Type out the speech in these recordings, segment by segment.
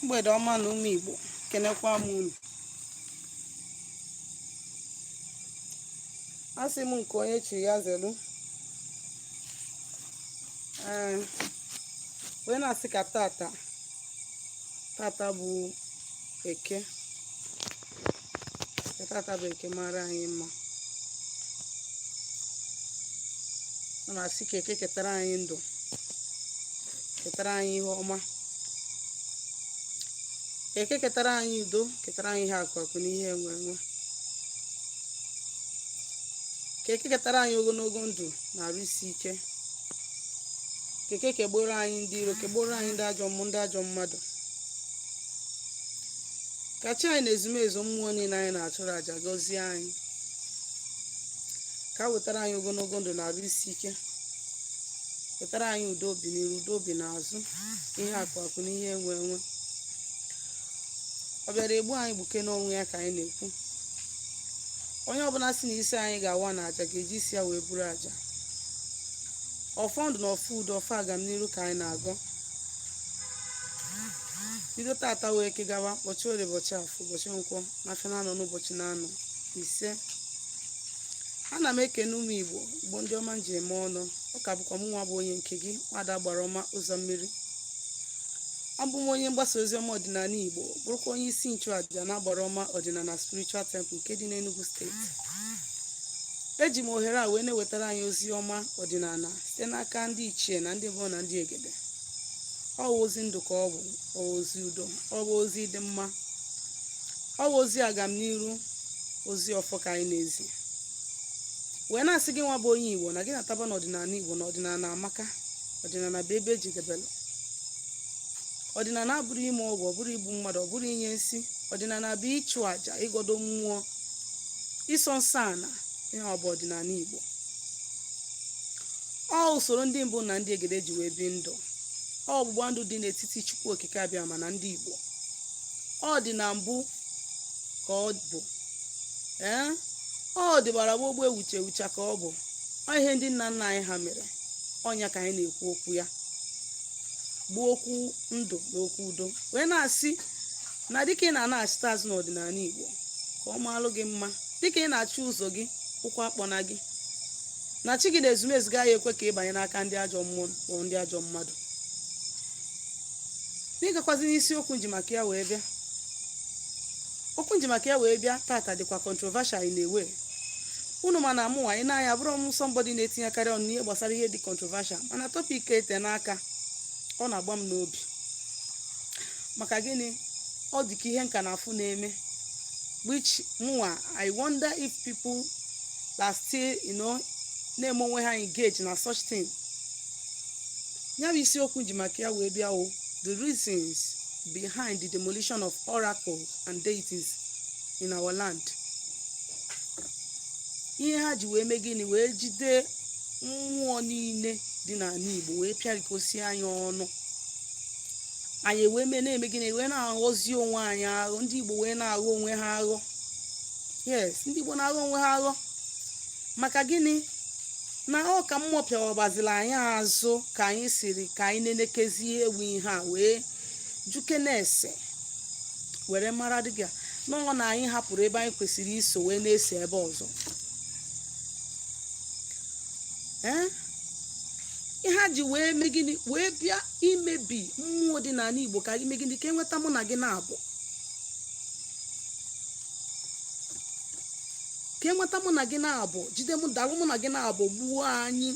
Mgbede ọma na ụmụ Igbo, kenekwa m unu. Asị m nke onye chi ya zelu. Ee, wee na-asị ka tata tata bụ Eke, ka tata bụ Eke mara anyị mma. A na-asị ka Eke ketara anyị ndụ, ketara anyị ihe ọma, Eke ketara anyị udo, ketara anyị ihe akụ akụ na ihe enwe enwe, ka Eke ketara anyị ogologo ndụ na arụ isi ike, ka Eke kegboro anyị ndị iro, kegboro anyị ndị ajọ mmụọ, ndị ajọ mmadụ, ka chi anyị na ezumezu mmụọ niile anyị na-achụrụ àjà gọzie anyị, ka wetara anyị ogologo ndụ na arụ isi ike, wetara anyị udo obi n'iru, udo obi n'azụ, ihe akụ akụ na ihe enwe enwe. Ọ bịara egbu anyị gbuke n'onwe ya ka anyị na-ekwu. Onye ọbụla si na isi anyị ga-awa na aja ga-eji isi ya wee buru aja. Ọfọ ndụ na ọfọ udo, ọfọ agamniru ka anyị na-agọ. Bido tata wee Eke gawa, ụbọchị Orie, ụbọchị Afọ, ụbọchị Nkwọ, n'afịa na-anọ n'ụbọchị na-anọ ise. Ana m ekene ụmụ Igbo, Igbo ndị ọma m ji eme ọnụ. Ọ ka bụkwa mụ nwa bụ onye nke gị, Nwada Gbara Ọma Ụzọ Mmiri. Abụ m onye mgbasa ozi ọma ọdịnala Igbo, bụrụkwa onye isi nchụaja na Agbara Ọma Ọdịnala Spiritual Temple nke dị n'Enugu Steeti. Eji m ohere a wee na-ewetara anyị ozi ọma ọdịnala site n'aka ndị ichie na ndị mbụ na ndị egede. Ọ bụ ozi ndụ ka ọ bụ, ọ bụ ozi udo, ọ bụ ozi dị mma, ọ bụ ozi agamniru, ozi ọfọ ka anyị na-ezi. Wee na-asị gị nwa bụ onye Igbo na gị nataba n'ọdịnala Igbo, na ọdịnala amaka, ọdịnala bụ ebe ejedebelụ. Ọdịnala abụrọ ime ọgwụ, ọ bụrọ igbu mmadụ, ọ bụrọ inye nsi. Ọdịnala bụ ịchụ àjà, ịgọdo mmụọ, ịsọ nsọ ana. Ihe ọ bụ ọdịnala Igbo, ọ usoro ndị mbụ na ndị egede ji wee bi ndụ, ọ ọgbụgba ndụ dị n'etiti Chukwu Okike Abịama na ndị Igbo. Ọ dị na mbụ ka ọ bụ, ee, ọ dịgbara gboo gboo, ewuche ewucha ka ọ bụ. Ọ ihe ndị nna nna anyị ha mere, ọ nya ka anyị na-ekwu okwu ya, bụ okwu ndụ na okwu udo. Wee na-asị na dịka ị na-anachite azụ n'ọdịnala Igbo, ka ọ maalụ gị mma. Dịka ị na-achọ ụzọ gị, ụkwụ akpọna gị, na chi gị na ezumezu gaghị ekwe ka ị banye n'aka ndị ajọ mmụọ ma ndị ajọ mmadụ. N'ịgakwazi n'isiokwu m ji maka ya wee bịa, okwu m ji maka ya wee bịa tata dịkwa controversial in a way. Unu ma na mụnwa ị na-anya abụrọ m somebody na-etinyekarị ọnụ n'ihe gbasara ihe dị controversial, mana topic ete n'aka ọ na-agba m n'obi. Maka gịnị? Ọ dị ka ihe nka na afụ na-eme, which mụnwa I wonder if people are still na-eme onwe ha engage na such thing. Ya bụ isiokwu ji maka ya wee bịa wụ the reasons behind the demolition of oracles and deities in our land. Ihe ha ji wee mee gịnị, wee jide mmụọ niile dị n'ala Igbo wee pịarikosie anyị ọnụ, anyị wee mee na-eme gịnị, wee na-aghọzi onwe anyị aghọ. Ndị Igbo wee na-aghọ onwe ha aghọ. Yes, ndị Igbo na-aghọ onwe ha aghọ. Maka gịnị? Na ọ ka mmụọ pịawabazila anyị azụ ka anyị siri ka anyị nenekezie ewu ihe a wee jukene ese were mara dịka n'ọ na anyị hapụrụ ebe anyị kwesịrị iso wee na-eso ebe ọzọ. Ee, ihe ha ji wee mee gịnị, wee bịa imebi mmụọ dị n'ala Igbo, ka anyị mee gịnị, ka enweta mụ na gị na-abụ, ka enweta mụ na gị na-abụ, jide mụ dalụ mụ na gị na-abụ, gbuo anyị,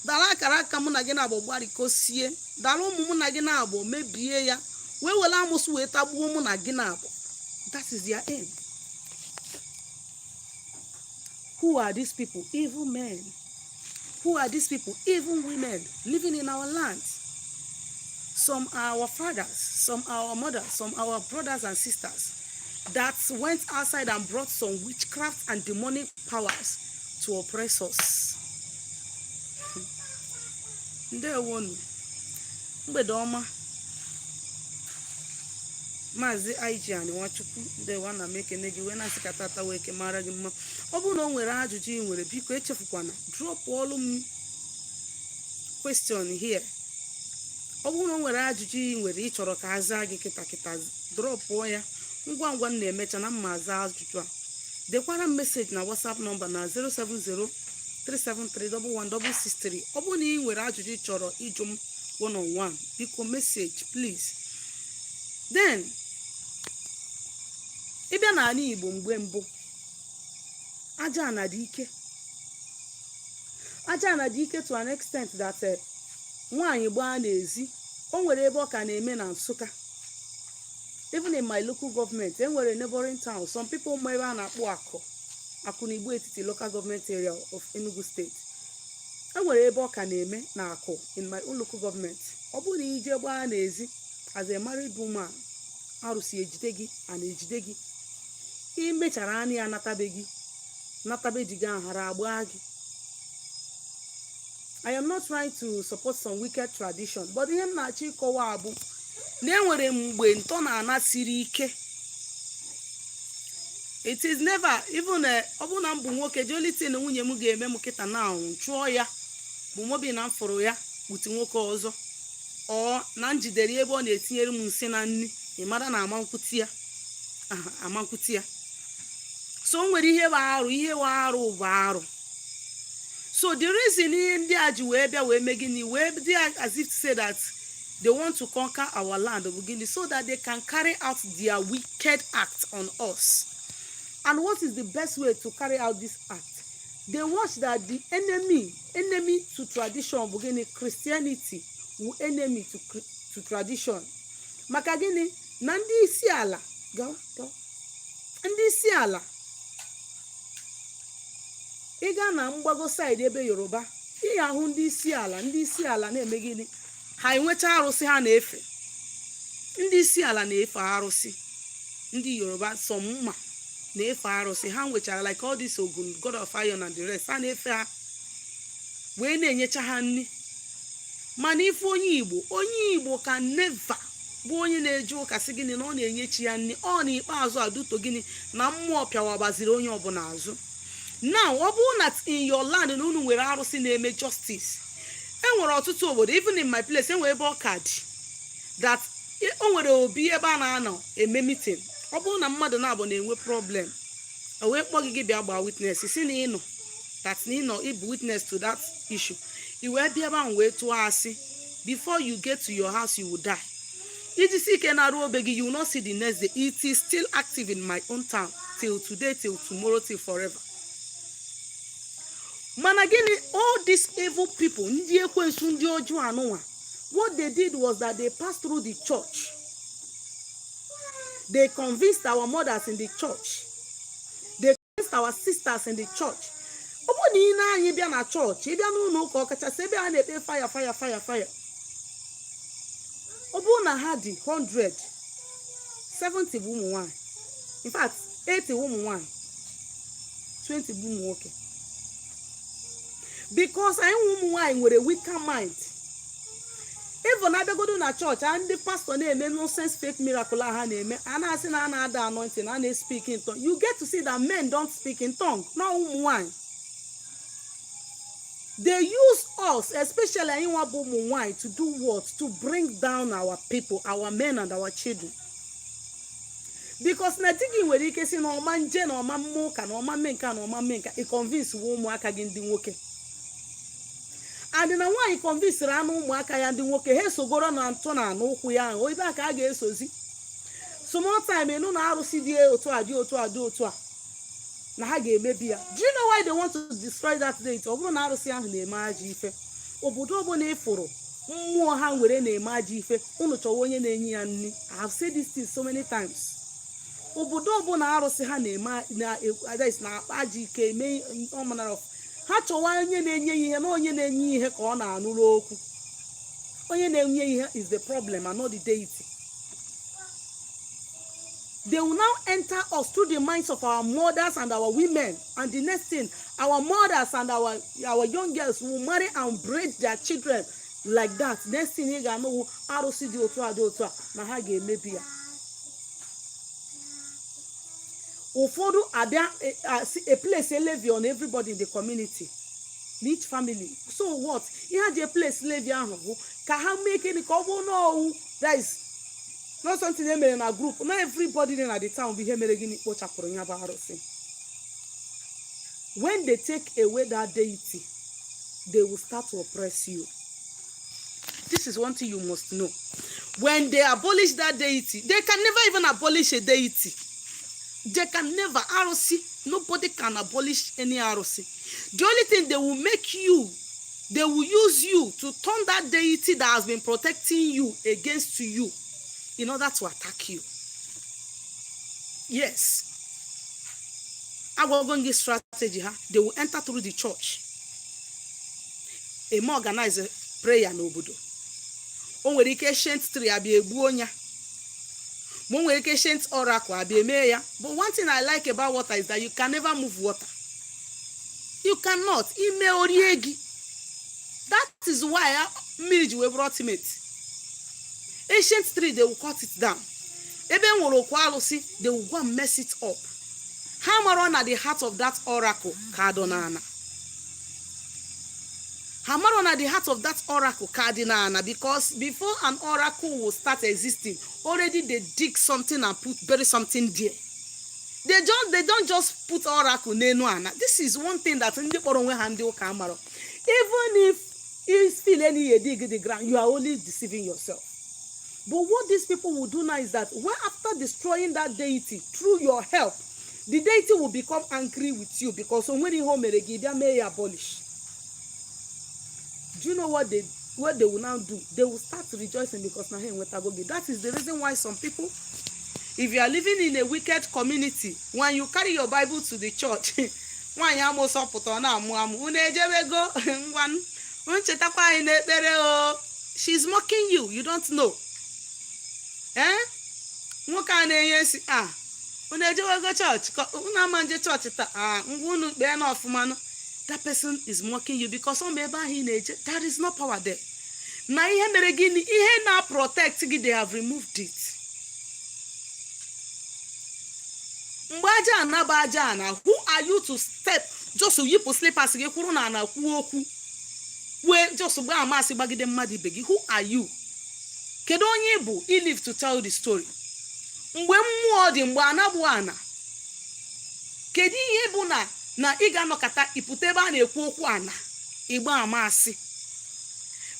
dara akara aka mụ na gị na-abụ, gbarikosie, dara ụmụ mụ na gị na-abụ, mebie ya, wee were amụsụ wee tagbuo mụ na gị na-abụ. That is their aim. Who are these people? Evil men. Who are these people? Evil women living in our land. Some are our fathers, some are our mothers, some are our brothers and sisters that went outside and brought some witchcraft and demonic powers to oppress us. Ndewonu, mgbede ọma. Maazị Aijian Nwachukwu, ndewo. Ana m ekene gị wee na-asị ka tata wee ke mara gị mma. Ọ bụrụ na o nwere ajụjụ ị nwere, biko echefukwana dropụọlụ m question here. Ọ bụrụ na o nwere ajụjụ ị nwere ị chọrọ ka a zaa gị kịta kịta, dropụọ ya. Ngwa ngwa m na-emecha na mma aza ajụjụ a, dekwara m message na WhatsApp nọmba na 070 373-11663. Ọ bụrụ na ị nwere ajụjụ ị chọrọ ịjụ m one on one, biko message, please. Then ịbịa n'ala Igbo, mgbe mbụ, aja ana dị ike. Aja ana dị ike to an extent that nwaanyị gbaa n'ezi, o nwere ebe ọ ka na-eme na Nsụka. Even in my local government, e nwere neighboring town, some people ma ebe a na-akpọ Akụ, Akụ na Igbo Etiti Local Government Area of Enugu State. E nwere ebe ọ ka na-eme na Akụ in my own local government. Ọ bụrụ na ije gbaa n'ezi as a married woman, arụsị ejide gị, a na-ejide gị. Imechara anya ya natabe gị, natabe di gị, aghara agbaa gị. I am not trying to support some wicked tradition, but ihe m na-achọ ịkọwa bụ na enwere mgbe ntọ na ana siri ike. It is never even ọ bụrụ na m bụ nwoke, the only thing nwunye m ga-eme m kịta na chụọ ya bụ mobi na m fụrụ ya kputi nwoke ọzọ, ọ na njidere ebe ọ na-etinyere m nsị na nri. Ị mara na ama nkwuti ya, ama nkwuti ya. So o nwere ihe bụ arụ, ihe bụ arụ bụ arụ. So the reason ihe ndị a ji wee bịa wee mee gịnị, wee dị as if to say that they want to conquer our land, bụ gịnị? So that they can carry out their wicked act on us. And what is the best way to carry out this act? They watch that the enemy to tradition bụ gịnị? Christianity wu enemy to tradition. Maka gịnị? Na ndị isi ala gawa gawa, ndị isi ala, ị gaa na mgbago side ebe Yoruba, ị ga-ahụ ndị isi ala. Ndị isi ala na-eme gịnị? Ha enwecha arụsị ha na-efe. Ndị isi ala na-efe arụsị. Ndị Yoruba sọ mma na-efe arụsị. Ha nwechara like all this Ogun, god of iron and the rest. Ha na-efe ha wee na-enyecha ha nri. Mana ife onye Igbo, onye Igbo ka never bụ onye na-eje ụka sị gịnị na ọ na-enye chi ya nri. Ọ n'ikpeazụ adụto gịnị na mmụọ pịawabaziri onye ọbụla azụ. Now, ọ bụrụ na in your land na unu nwere arụsị na-eme justice, e nwere ọtụtụ obodo, even in my place, enwere ebe ọka dị that o nwere obi ebe a na-anọ eme meeting. Ọ bụrụ na mmadụ na-abụ na-enwe problem, o wee kpọọ gị, gị bịa gbaa witness, si na ịnọ that na ịnọ ịbụ witness to that issue, i wee bịa ebe ahụ wee tụọ asị, before you get to your house, you will die. Iji si ike na-arụ obe gị, you will not see the next day. It is still active in my own town till today, till tomorrow, till forever. Mana gịnị? All these evil people, ndị ekwensu, ndị ọjọọ anụnwa, what they did was that they passed through the church. They convinced our mothers in the church, they convinced our sisters in the church. Ọ bụrụ na ị na-anyị bịa na chọọchị, ị bịa n'ụlọ ụka, ọkachasị ebe a na-ekpe fire, fire, fire, fire, ọ bụrụ na ha dị 100, 70 bụ ụmụ nwanyị, in fact 80 bụ ụmụ nwanyị, 20 bụ ụmụ nwoke, because anyị nwe ụmụ nwanyị nwere weaker mind. Even abịagodo na chọọchị a, ndị pastọ na-eme nonsense, fake miracle a ha na-eme, a na-asị na a na-ada anointing, a na-speak in tongue. You get to see that men don't speak in tongue, na ụmụ nwanyị. They use us, especially anyị nwa bụ ụmụ nwanyị, to do what? To bring down our people, our men and our children, because na di gị nwere ike si na ọma nje na ọma mma ụka na ọma mme nke na ọma mme nke. Ị convince wa ụmụaka gị ndị nwoke, and na nwaanyị convincere anụ ụmụaka ya ndị nwoke, ha esogoro na ntụ na anụ ụkwụ ya ahụ. Ebe a ka a ga-esozi. Small time, ịnụ na arụsị dị otu a, dị otu a, dị otu a, na ha ga-emebi ya. Do you know why they want to destroy that deity? Ọ bụrụ na arụsị ahụ na-eme ajọ ife, obodo ọbụla ịfụrụ mmụọ ha nwere na-eme ajọ ife, unu chọwa onye na-enye ya nri. I have said this thing so many times. Obodo ọbụla arụsị ha na-eme na-akpa ajọ ike, eme all manner of, ha chọwa onye na-enye ya ihe, na onye na-enye ihe ka ọ na-anụrụ okwu. Onye na-enye ihe is the problem and not the deity. They will now enter us through the minds of our mothers and our women, and the next thing, our mothers and our young girls will marry and breed their children like that. Next thing ị ga-anụ, arụsị dị otu a, dị otu a, na ha ga-emebi ya. Ụfọdụ abịa a place a levy on everybody in the community, in each family. So what ihe ha ji place levy ahụ bụ Ka ha mee gịnị? Ka ọ bụrụ na ọwụ, that is not something e mere na group, not everybody dị na the town bụ ihe mere gịnị? Kpochapụrụ ya bụ arụsị. When they take away that deity, they will start to oppress you. This is one thing you must know. When they abolish that deity, they can never even abolish a deity. They can never. Arụsị, nobody can abolish any arụsị. The only thing they will make you, they will use you to turn that deity that has been protecting you against you in order to attack you. Yes, agwago gị strategy ha. They will enter through the church, eme organize prayer n'obodo. O nwere ike ancient tree abịa egbuo ya, ma o nwere ike ancient oracle abịa eme ya. But one thing I like about water is that you can never move water. You cannot ime orie gị. That is why mmiri ji wee bụrụ ultimate. Ancient tree, they will cut it down. Ebe e nwere okwu alụsị, they will go and mess it up. Ha mara na the heart of that oracle ka dị n'ana. Ha mara na the heart of that oracle ka dị n'ana, because before an oracle will start existing, already they dig something and put, bury something there. They don't just put oracle n'enu ana. This is one thing that ndị kpọrọ onwe ha ndị ụka amarọ. Even if is feel any dig the ground, you are only deceiving yourself. But what these people will do now is that when, after destroying that deity through your help, the deity will become angry with you, because o nwere ihe o mere gị bịa mee ya abolish. Do you know what they will now do? They will start rejoicing because na ha enwetago gị. That is the reason why some people, if you are living in a wicked community, when you carry your Bible to the church, nwaanyị amụsọ pụta, ọ na-amụ amụ, "Unu ejebego ngwa, nchetakwa anyị n'ekpere o." She's mocking you. You don't know. Eh, nwoke a na-enye nsị a, "Unu ejewego chọọchị? Unu ama nje chọọchị taa? Ah, ngwa, unu kpee na ọfụmanụ." That person is mocking you because ọ ma ebe ahụ ị na-eje, there is no power there. Na ihe mere gịnị? Ihe na protect gị, they have removed it. Mgbe aja anaba aja ana, who are you to step, just yipụ slippers gị, kwụrụ na ana, kwuo okwu, wee just gbaa amasị gbagide mmadụ ibe gị? Who are you? Kedu onye ị bụ? I live to tell the story. Mgbe mmụọ dị, mgbe anabụ ana, kedu ihe bụ na ị ga-anọkọta ịpụta ebe a na-ekwu okwu ana, ịgba amasị?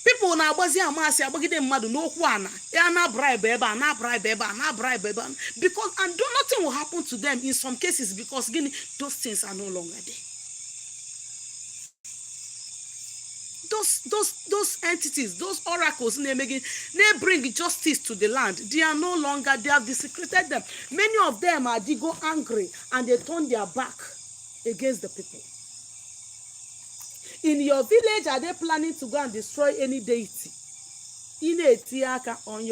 People na-agbazi amasị agbagide mmadụ n'okwu ana ya, na bribe ebe a, na bribe ebe a, na bribe ebe a, because and do nothing will happen to them in some cases, because gịnị? Those things are no longer there. Those entities, those oracles na-eme gị, na-bring justice to the land, they are no longer. They have desecrated them. Many of them are digo angry and they turn their back against the people in your village. Are they planning to go and destroy any deity? Ị na-etinye aka on your